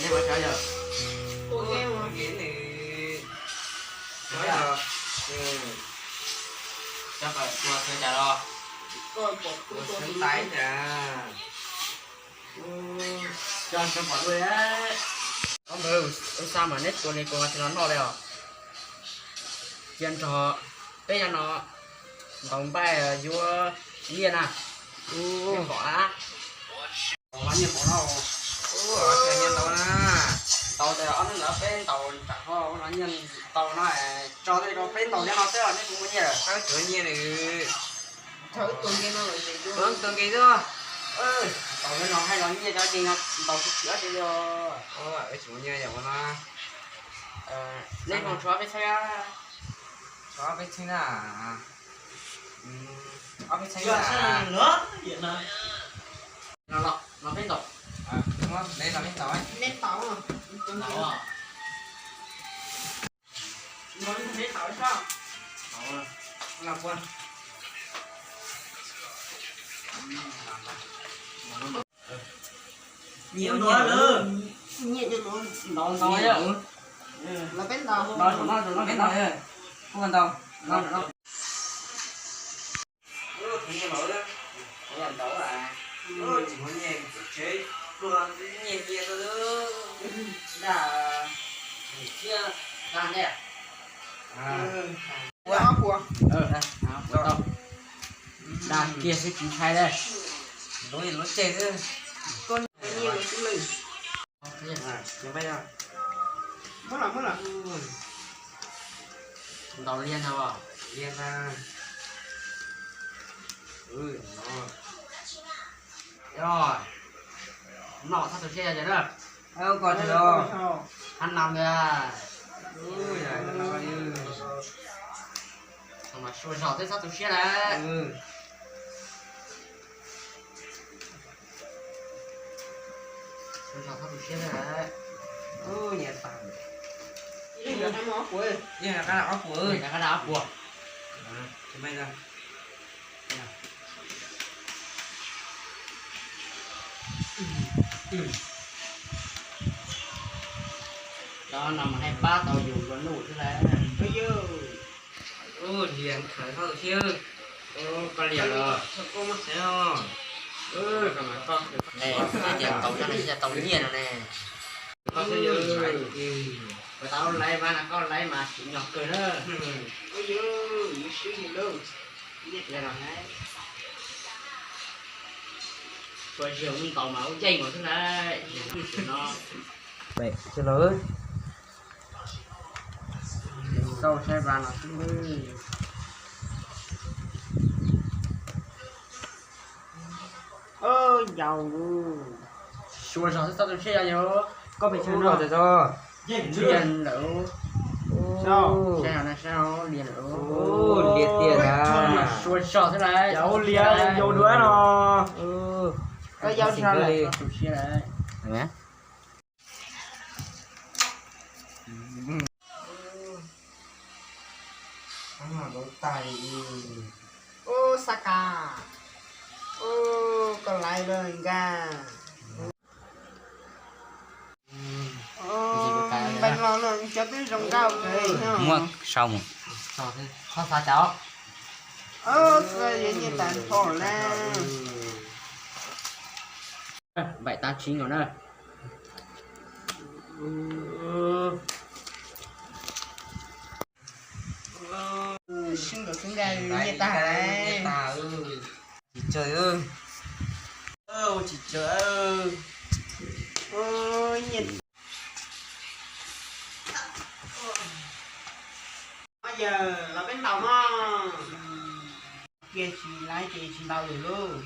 Ua cas yog? Ua nws. Cov pom tua sawv cas los? Tua sawv tais cas? Cov cov pom dua. Ob ntawd, ua xa mas neb tua li kuv tsis los noj li os. Cia nrog peb nyob no ntaus npaij yuav nyiaj na. Pom a. Los nyiaj npaum no, nyiaj ntau na. Ntaus tias ob hnub ntawd peb ntaus nram ho los nyiaj ntau no, tso tej rau peb ntaus nyob no xwb nej kuj muaj nyiaj lawm. Tsuav nyiaj nws. Tua nkees xwb. Ntaus nyob no hais los nyiaj cov ces ntaus tsis tshwm li. Tsis muaj nyiaj yom no. Nej mus tshuav peb txheeb. Tshuav peb txheeb na. Ob peb txheeb na. Los, los peb ntaus. Peb ntaus. Peb ntaus. Ntaus. Ntaus, ntaus, ntaus. Nyiaj, nyiaj, ntaus, ntaus. Los peb ntaus. Ntaus, ntaus, ntaus, ntaus. Kuv ntaus. Ntaus, ntaus. Tus nyiaj laus, tus nyiaj laus, tsis muaj nyiaj tsev, pluag nyiaj nyiaj xwb. Dag, thiab dag ntej. Ua ob puas. Dag kiag xwb tsis ntshai li. Lub, lub ceg xwb. Muab los, muab los. Ntaus liag ntag. Liag ntag. Yog, noj txhob tu siab yog ces na. Koj tsis los hab nas ntag. Mas sua zog twb txhob tu siab lawm. Sua zog txhob tu siab lawm. Yeej rov qab ob puas. Yeej rov qab ob puas. Cov no mas haj pab tau yus dua nuj xwb lawm. Liam khawv txhob tu siab. Koj liam los. Koj mas koj, ne, tias tau cov no tsis yog tau nyiaj no ne. Koj xwb, kuv tau laiv mas no koj laiv mas tsim nyog kawg na. Ua yog, mus swb yus lauj. Tsuas yog mus ntaus mas ua yeej ua xwb lawm, no. Pem xwb lauj. Xauj saib vas no xwb. Yau, sua zog xwb txhob tu siab yau. Koj pem tsawg no? Liam lawm. Saib no, saib no, liam lawm. Liam tiag na. Sua zog xwb lawm. Yau liam yau duav no. Koj yau zog lawm. Txhob tu siab lawm. Ub, Xab Kas, ub, koj laiv lawm nkaj. Npee los no cov twb zoo nkauj kawg. Muab sau mus. Qhov xav cas. Nyiaj tas nrho na. Bảy tám chín rồi đó. Sib nkaum xwb nkaj, nyiaj tag lawm. Tsis tsawg, tsis tsawg. Nyiaj. Yawg los peb ntaus mog. Kiag tsis laiv ces tsis ntaus lawm lauj.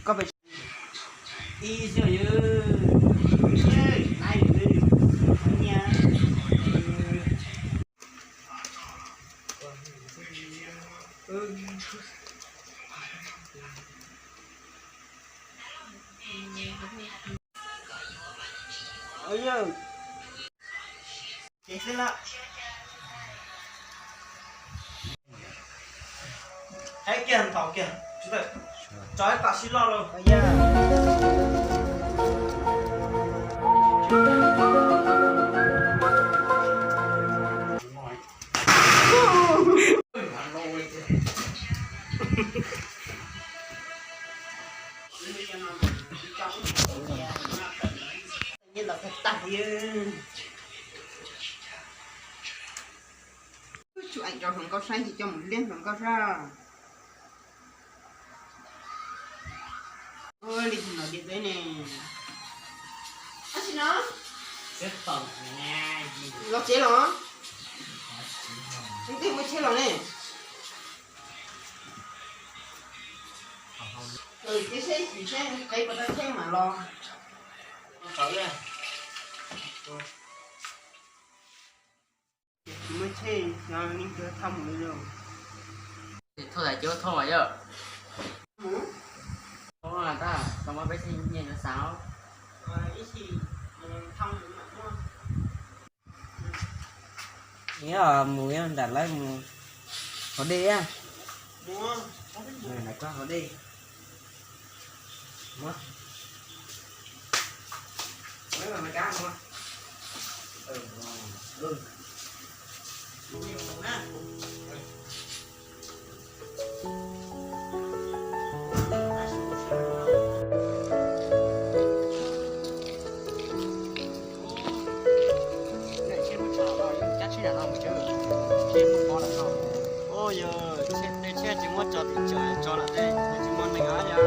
Koj pem ib xwb yawg, laiv nyiaj. Yawg, Ces xwb na. Hais kiag nthaum kiag, tso ib pam sib loj lauj. Nyiaj los tag tag li. Tsuj eem rau hluas nkauj saib, tsis coj mus liab hluas nkauj sab. Ua li no ces teb ne. Ab, tsis no. Los tsev los? Leej twg muaj tsheb los ne? Ces saib, saib qev puas tau tsheb mam los. Tsis muaj tsheb, xyov leej twg thauj mus li lauj. Thauj tas ces thauj mas yog. Mus. Thauj tas tau muab peb txheej nyiaj yuav xav. Ib sim thauj mus mam muaj. Nyob mus nyob nram lawv mus haus dej. Mus, mus haus dej. Ua yog tej tsheb tsis muab tso tim tsawg, tso lawm tej tsis muaj neeg os yog.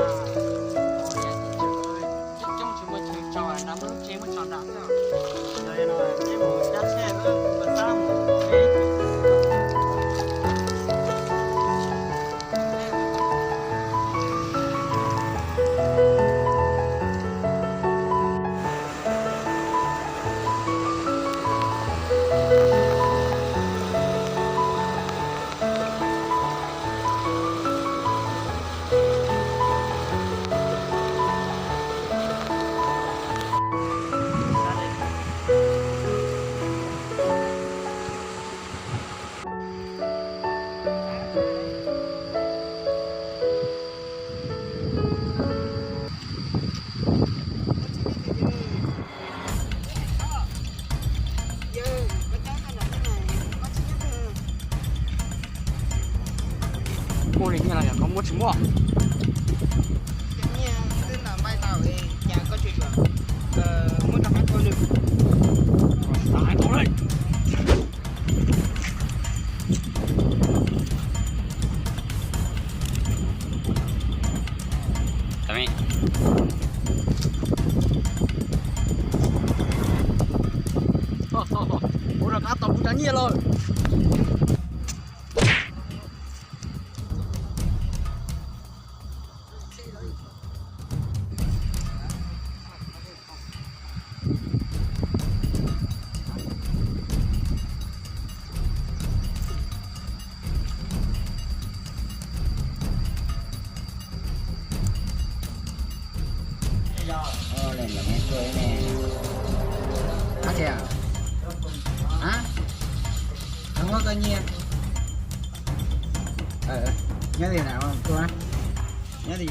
Coob coob tsis muaj chaw tso, nrad muab lub tsheb muab tso nrad xwb. Yog no peb mus cab tsheb lawm, pas tab mus peb. Muaj li nyiaj los yog koj muab tsis muaj? Nyiaj twb ntaus npaij tau, cas koj tsis muab rov qab rau nws? Tau lawm. Ua rov qab tau kuv cov nyiaj lawm. Ua li ntawd ne, tuaj ne. Ab, tsis, a, muab koj nyiaj. Nyob li na, tuaj, nyob li.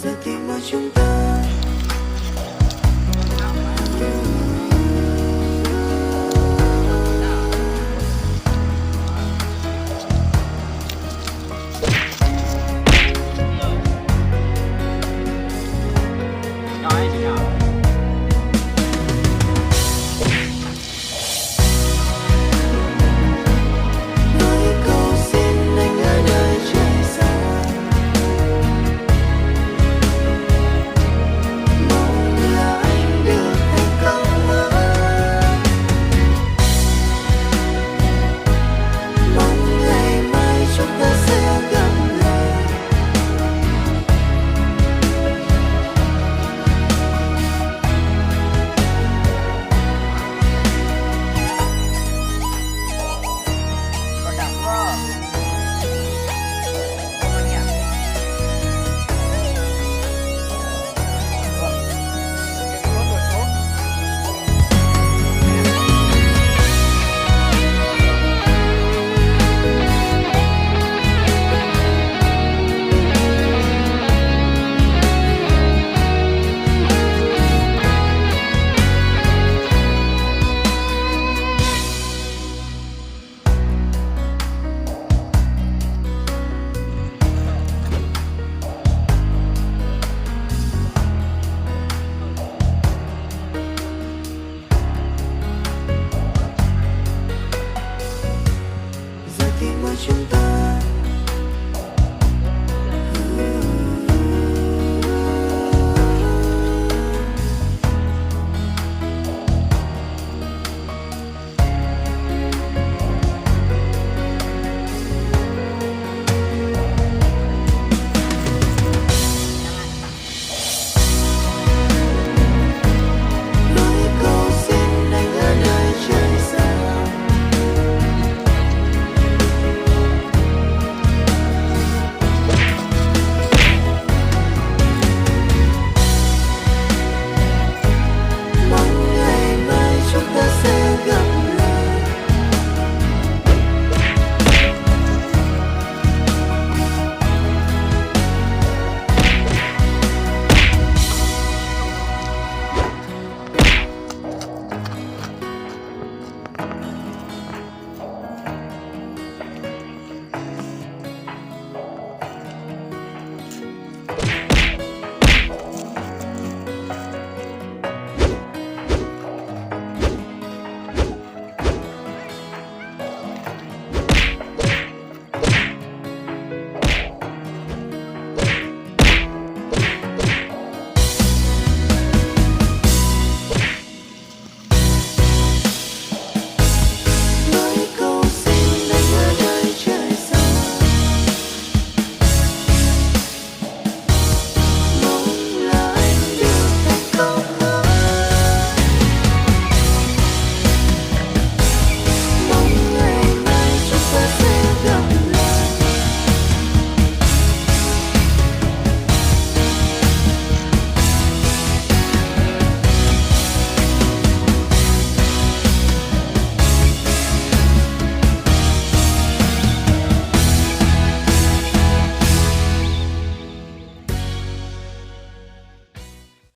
Giờ tìm mãi chúng ta